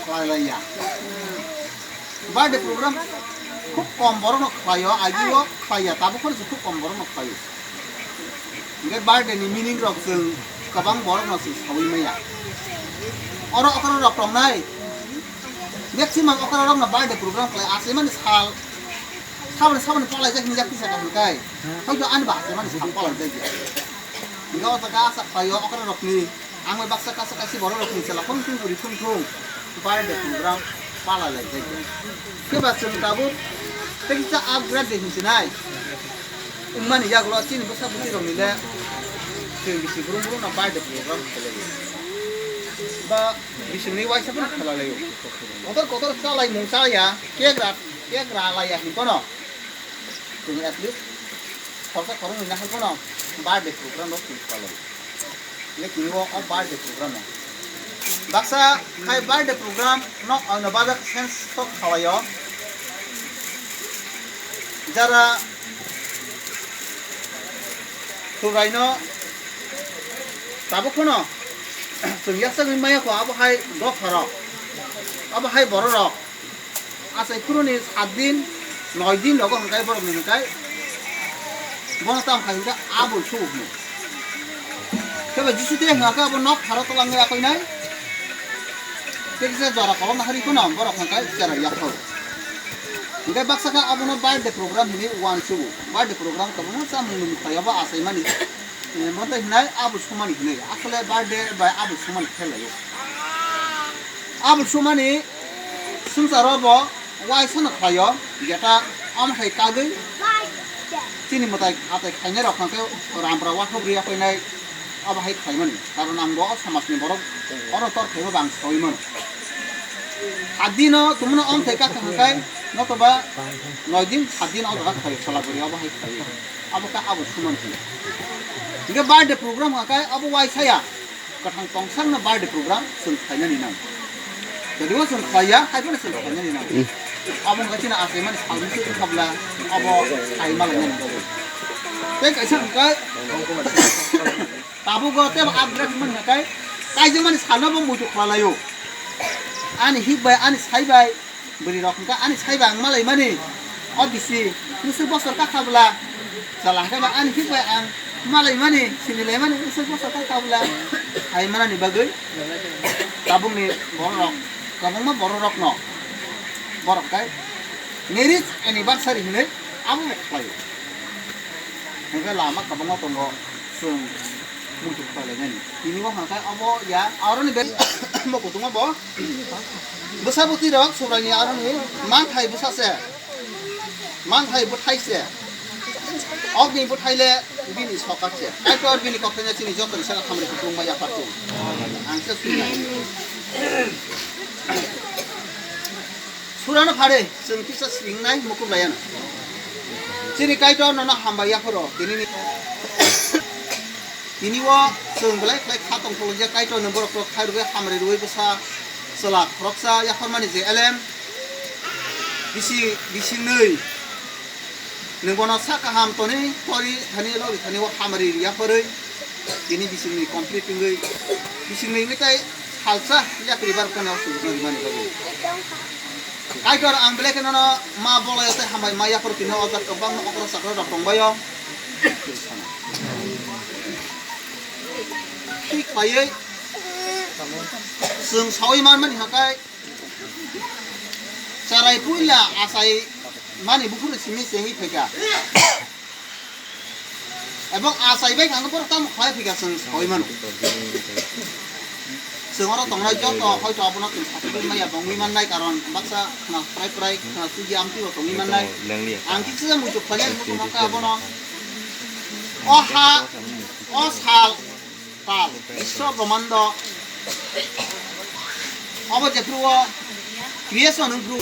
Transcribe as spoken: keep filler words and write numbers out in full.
Khlai laiya. Birthday program khub kom borok no khlaio, agi o khlaiya, tabuk phano se khub kom borok no khlaio. Hingke birthday ni meaning rok chwng kwbang borok no chwng sawi maya. Oro okra rok tongnai, maximum okra rok no birthday program khlai, asai mani sal, saboni saboni palai jak hinjak tisa kaham kai, hoito ani ba asai mani sal palai jak ya. Hingke o jaga asa khlaio okra rok ni. Ang bai baksa kasa kasi borok rok ni chela phone thung puri phone thung birthday program pala lai jai. Khe ba chwng tabuk tei kisa upgrade de hinsinai. Wngmani yagulo chini bwsa bwtwi rok ni le chwng bisi brum brum no birthday program khelai. Ba bising ni waisa phano khelai lai. Kotor kotor chalai mung chaya, cake ra, cake ra lai ya hin kono. Chwng at least khorsa khoroknwi nahai phano birthday program rok chwng khlai lai. Hingke tini o, o birthday program no. Baksa khai birthday program no ano bajak sense sok khalai o. Jara Subraino tabuk phano chwng yaksa wngwi maya kho abo hai dopha rok. Abo hai borok rok. Achai phuruni saat din, noi din rogo hwnkhai borokni hwnkhai. Bono tamo khai hwnkhai abul subo hwnwi. Khe bai Jisu tei hwnkhai abo nok pharo twlangwi akoinai. Tei kisa jora kolomna hari phano borok hwnkhai cherai yapharo. Hwnkhai baksa khe abono birthday program hwnwi uansugo. Birthday program kwbangma chamung nung khlai abo achaimani. Eh, motai hinai abul sumani hinai. Asole birthday bai abul sumani khe laio. Abul sumani swngcharo bo waisa no khlaio, jeta omo hai kagwi chini mwtai atai khainai rok hwnkhe rampra wathok rwya painai abo hai khlaimani. Karon ang bo o samajni borok oro tor khaima bang sawi mano. Saat dino tumno omo thai kaka hwnkhe notoba noi din saat din o jaga khlaio, sola bwrwi abo hai khlaio. Abo khe abo suman khe. Hingke birthday program hwnka khe abo waisa ya. Kwthang tongsakno birthday program chwng khlainani nang. Jodibo chwng khlaiya, hai phano chwng khlainani nang. Abo hwnka chini achaimani salmwswk wngkha bwla, abo sai malainani bagwi. Tei kaisa hwnka, tabukgo tei upgrade wngmani hwnka khe, kaijakmani salno bo muitu khlai laio. Ani hik bai, ani sai bai, Bwrwi rok hwnka ani saiba ang malaimani. O bisi bwswk bosor kakha bwla. Chwla hwnkhe ba ani hik bai ang malaimani, sinilaimani bwswk bosor kakha bwla. Hai manani bagwi tabukni borok rok, kwbangma borok rokno borok kai marriage anniversary hinwi abo khlaio. Hwnkhe lama kwbangma tongo chwng muitu khlainani. Tini bo hwnka obo ya aroni be mo kutungo bo. Bwsa bwtwi rok Subraini aroni manthai bwsa se. Manthai bwthai se. Okni bwthai le bini sokar se. Kaitor bini kokthai chini joto ni saka khamri kutung ma yapar tu. Ang se sui. Surano phare chwng kisa swingnai mukup layano. Chini Kaitor nono hambai yapharo tini ni. Tini o chwng belai khlai kha tongthokjak Kaitor ni borok rok khai rwgwi hamri rwui bwsa chwla khoroksa yaphormani je elem bisi, bisingnwi nwng bono sak kaham toni tori thani lori thani o hamri yaphorwi tini bisingni complete wngwi bisingni wngwi tai salsa yakri bar kheno sujukno rimani bagwi. Kaitor ang belai kheno no ma bolai tei hambai ma yaphor tini o jak kwbangma okra chakra rok tongbaio. Thik paiwi chwng saui manmani hakai cherai puila achai mani buphuru simi chengwi phaikha. Ebong achai bai kha borok tamo khlai phaikha chwng saui mano. Chwng oro tongnai joto hoito abono chwng sathai maya bongwi mannai karon baksa khna prai prai khna chuji amtwi bo tongwi mannai. Ang kisa muchuk khlai muchuk kha abono. O ha, o sal, Tal, Iswar Brahmando, obo jephru o creation wng phru,